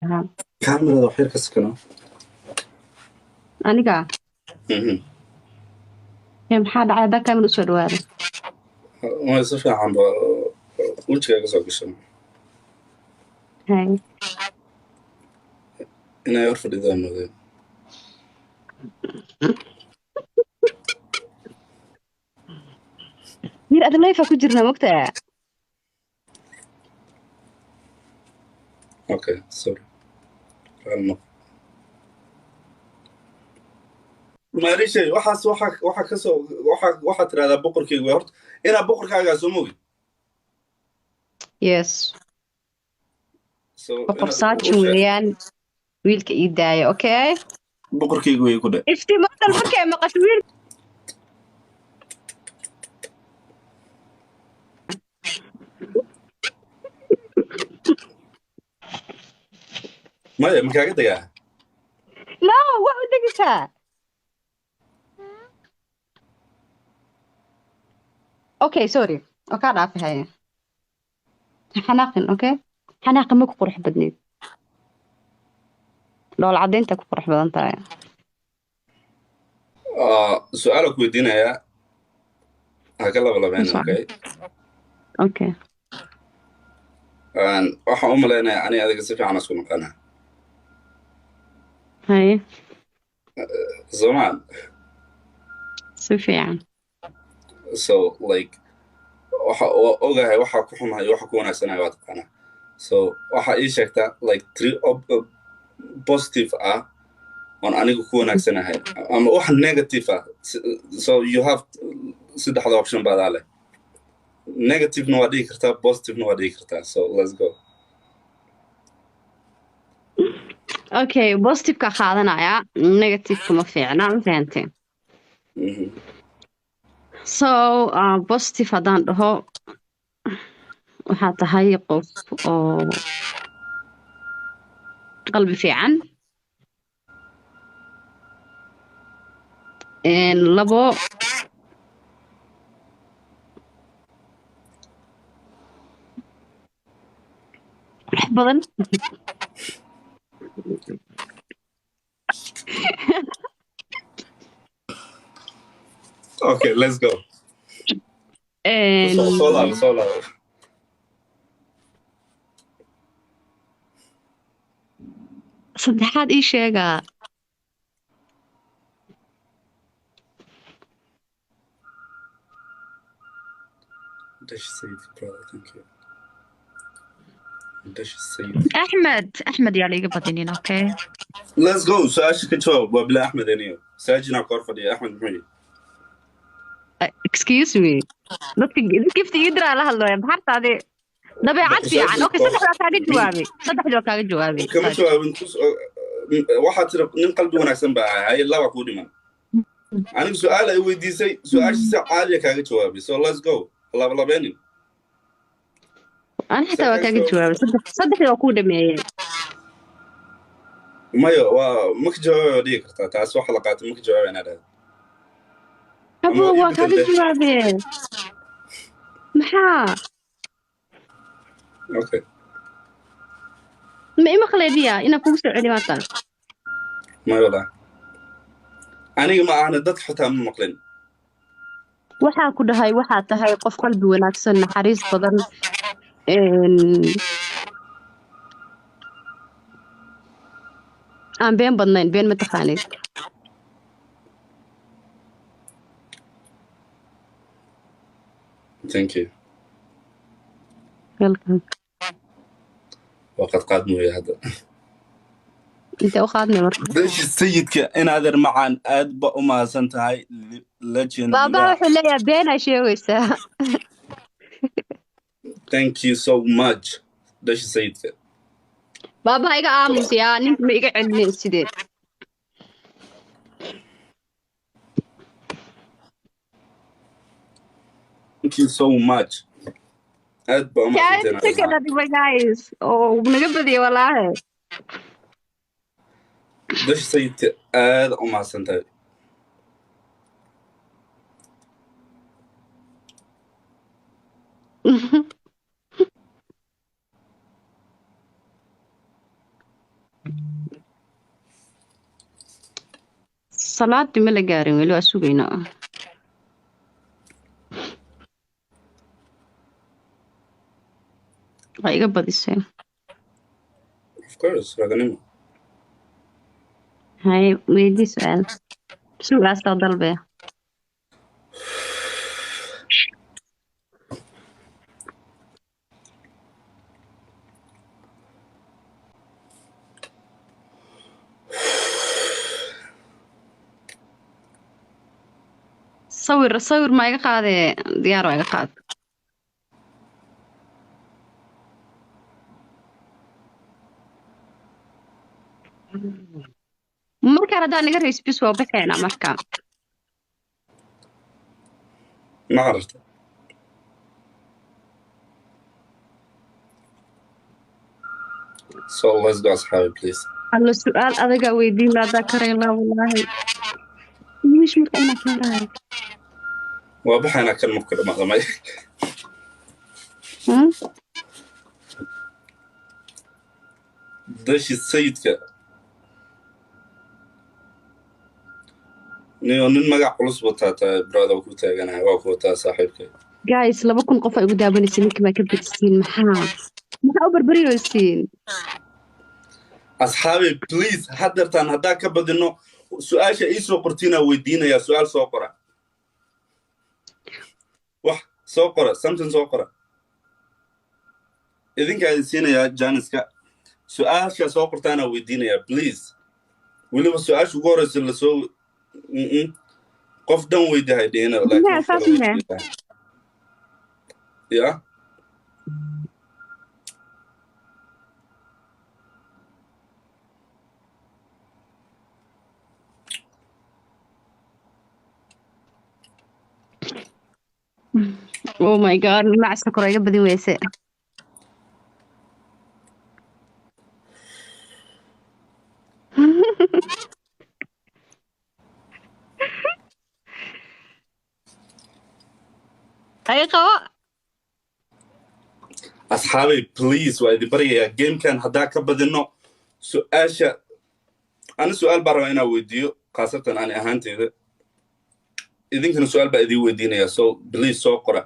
Lahaa. Kaamirada wax yar ka sakano. Aniga ee maxaa dhacay haddaa kaamil usoo dhawaado? Waa si fiican ba wejigaa ka soo gashan. Hay. Inay hor fadhidaan moodeen. Mir ada live ku jirnaa, mogtaa? Okay, sorry. Raali noqo. Maarishay, waxaas waxa kasoo waxa waxaa tirahdaa boqorkeyga way horta inaa boqorkaagaa soo mogi. Yes. So boqor inaad saajin u sheeg weeyaan wiilka ii daaya, okay? Boqorkeyga way ku dhe. Iftiimadal markay maqasho wiil. Maya, ma kaaga degaa? No, waa u degaysaa. Okay, sorry, oo kaa dhaafay. Haye, xanaaqin. Okay, xanaaqa ma ku qurux badneed, dhool caddaynta ku qurux badan tahay. Su-aala ku weydiinayaa, ha ka labalabeen. Okay? Okay. Waxaan u malaynayaa ani adiga si fiican isku naqaanaa. Haye. Soomaan? Si fiican. So like waxa waa ogahay waxa ku xumahay iyo waxa ku wanaagsanahay waa taqaanaa. So waxa ii sheegtaa like three positive ah oon aniga ku wanaagsanahay ama wax negative ah. So you have saddexda option baadaa leh. Negativena waa dhigi kartaa, positivena waa dhigi kartaa. So let's go. Okay, positiveka qaadanaya, negativeka ma fiicna, ma fahantay? Mhm. So positive haddaan dhaho, waxaa tahay qof oo qalbi fiican. Labo, qurux badan. Okay, let's go. Soo laabo, soo laabo. Saddexaad ii sheegaa. Dash Sayid, brother, thank you. Dash Sayid. Axmed, Axmed yaa laiga badinin, okay? Let's go. Su-aasha ka jawaab. Waa bila Axmed aniyo saajinaa ka hor fadhiya. Axmed muxuu yidhi? Excuse me, dadka gifta ii diraa la hadlaya, maxartaade dabeecad fiican. Okay, saddexdaa kaaga jawaabay, saddexdii waa kaaga jawaabay. Kama jawaabin. Waxaa tiri nin qalbi wanaagsan baa ahay. Haye, laba kuu dhiman. Anigu su-aal ay weydiisay, su-aasha si caadiya kaaga jawaabay. So let's go, labalabeenin. Ani xitaa waa kaaga jawaabay, saddexdii waa kuu dhameeyey. Mayo, waa ma ka jawaabay waa dhigi kartaa. Taas waxa la qaatay ma ka jawaabay inaa dhahdo. Abo, Ama waa kaaga ii bedel. Jawaabee maxaa? Okay. Ma ima khaleediya inaan kugu soo celi maanta? Mayo, walaa aniga ma ahna, dadka xitaa ma maqlin. Waxaa ku dhahay waxaa tahay qof qalbi wanaagsan, naxariis badan, aan been badnayn. Been ma taqaanid. Thank you. Welcome. Waa qadqaad mooye hadda. Intee u qaadnay marka? Dashi Sayidka, inaadeer macaan, aad ba u mahadsan tahay, legend. Baaba wuxuu leeyahay beenaa sheegaysaa. Thank you so much, Dashi Sayidka. Baaba iga aamus yaa, ninka ma iga celinin sideed. Thank you so much, aad ba u mahadsantahay. Second adiba guys oo naga badiya walaahi. Dashi Sayidka, aad u mahadsan tahay. Salaadii ma la gaarin weli, waa sugaynaa. Waa iga badiseen. Of course, raganimo. Haye, weydii su-aal, sugaasoo dalbee. Sawir sawir ma iga qaadee? Diyaar waa iga qaad. Markaan haddaan iga rays bis waa baxeena marka. Ma cararta? So let's go, asxaabi, please. Alla, su-aal adagaa weydiin laadaa karaynaa wallaahi. English marka inaa kaaraayo. Waa baxaynaa kan marku dhamaado may. Hmm? Dashi sayidka niyo nin magac culus wataa tahay, brother, ku taaganahay, waa ku wataa saaxiibkay. Guys, 2000 qof ay ugu daawanaysa, ninka maa ka bedisiin? Maxaa u barbariyeysiin? Asxaabi, please, haddeertaan haddaa ka badino su-aasha ii soo qortiinaa weydiinayaa. Su-aal soo qora, wax soo qora, something soo qora. Idinkaa idin siinayaa janiska, su-aasha soo qortaanaa weydiinayaa, please. Weliba su-aasha ugu horeysa lasoo qof dhan weydihay dhihina, laakiin Miyaa qof saas kale miyaa? weydiiyaa ya. Oh my God, macska kore iga badin weyse. Ay qabo. Asxaabay, please, waa idin baryayaa, gamekan haddaa ka badino su-aasha, ani su-aal baa rabaa inaa weydiiyo, khaasatan ani ahaanteyda, idinkana su-aal baa idin weydiinaya. So please soo qora,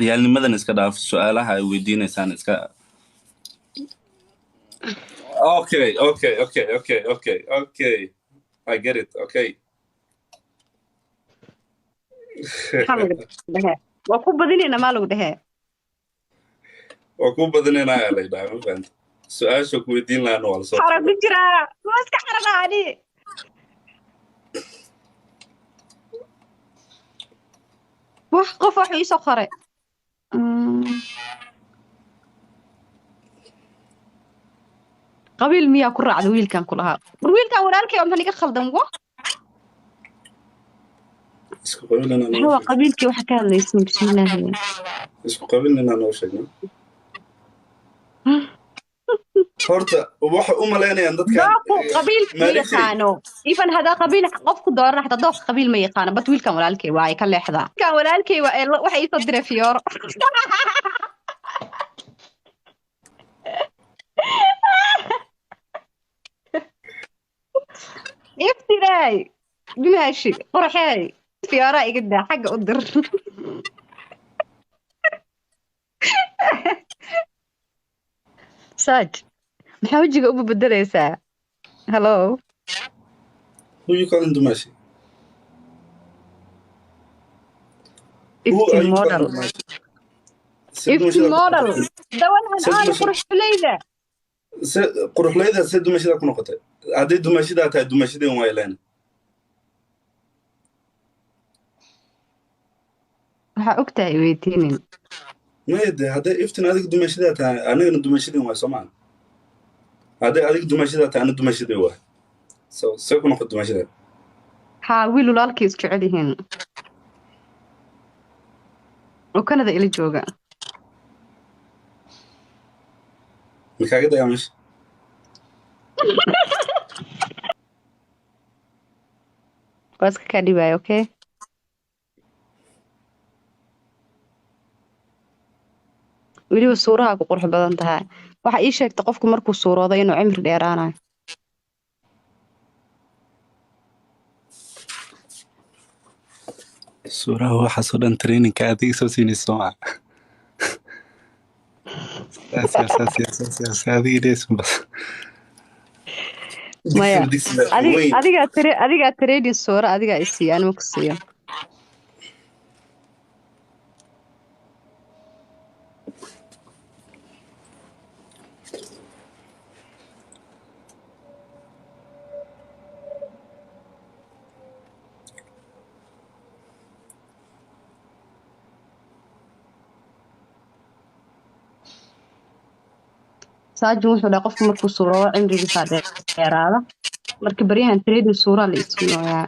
ciyaalnimadan iska dhaaf, su-aalaha ay weydiinaysaan iska. Okay, I get it, okay. Maxaa lagu dhehee? Waa ku badinayna maa lagu dhehee? Waa ku badinaynaya la yidhaha, ma fahanta? Su-aasha ku weydiin lahaana waa lasoo Xarag ku jiraa, waa iska xaragaa ani. Wax qof wax iisoo qoray. Qabiil miyaa ku raacda wiilkan ku lahaa? War wiilkan walaalkay oo maxaa niga khaldan wa? Isku qabiilina Maxaa noo waa sheeg. Qabiilkii waxa ka hadlaysin, bismillaahi. Isku qabiilina noo sheegna horta, waxay u malaynayaan dadkan. Dooqu qabiil ma Maalishay. yaqaano. Even hadaa qabiil qofku dooran, xataa dooq qabiil ma yaqaano. But wiilkan walaalkay waaye, ka leexdaa. Wiilkan walaalkay waa waxa iisoo diray fiyooro. Iftiray dimaashi qurxeey, fiyooraa iga daa, xagga u dir. Saaj, maxaa wejiga uba bedelaysaa? Hello? Who you calling dumashi? Who are Iftin you model. calling dumashi? Se Iftin dumashada ku model. noqotay? Dawan Se aan dumashada quruxleyda. Se quruxleyda se dumashada ku noqotay? Hadday dumashidaa tahay, dumashadeen waa ileen. Waxaa ogtahay weydiinin. Maya de, hadday Iftin adiga dumashidaa tahay, anigana dumashadeen waay, soo maa? Hadday adiga dumashidaa tahay, ana dumashadee waay. So see ku noqot dumashada? Haa, wiil walaalkii is jecel yihiin oo Canada ila jooga. Ma kaaga dayaa meesha? Waa iska kaa dhibaya, okay? Weliba suuraha ku qurux badan tahay. Waxa ii sheegta qofku markuu suuroodo inuu cimri dheeraanayo. Suuraha waxaasoo dhan trainingka adiga soo siinaysa soo maa. Saas yaa, saas yaa, saas yaa, saas adiga dhehaysun bas. Maya. Digsi Adiga weyn. Adigaa tare, adigaa trading suura adigaa i siiya, anima ku siiyo. Saajin wuxuu dhahay qofku markuu suuroodo cimrigiisaa dheeraada. Marka baryahan trading suuraa la isiinoyaa.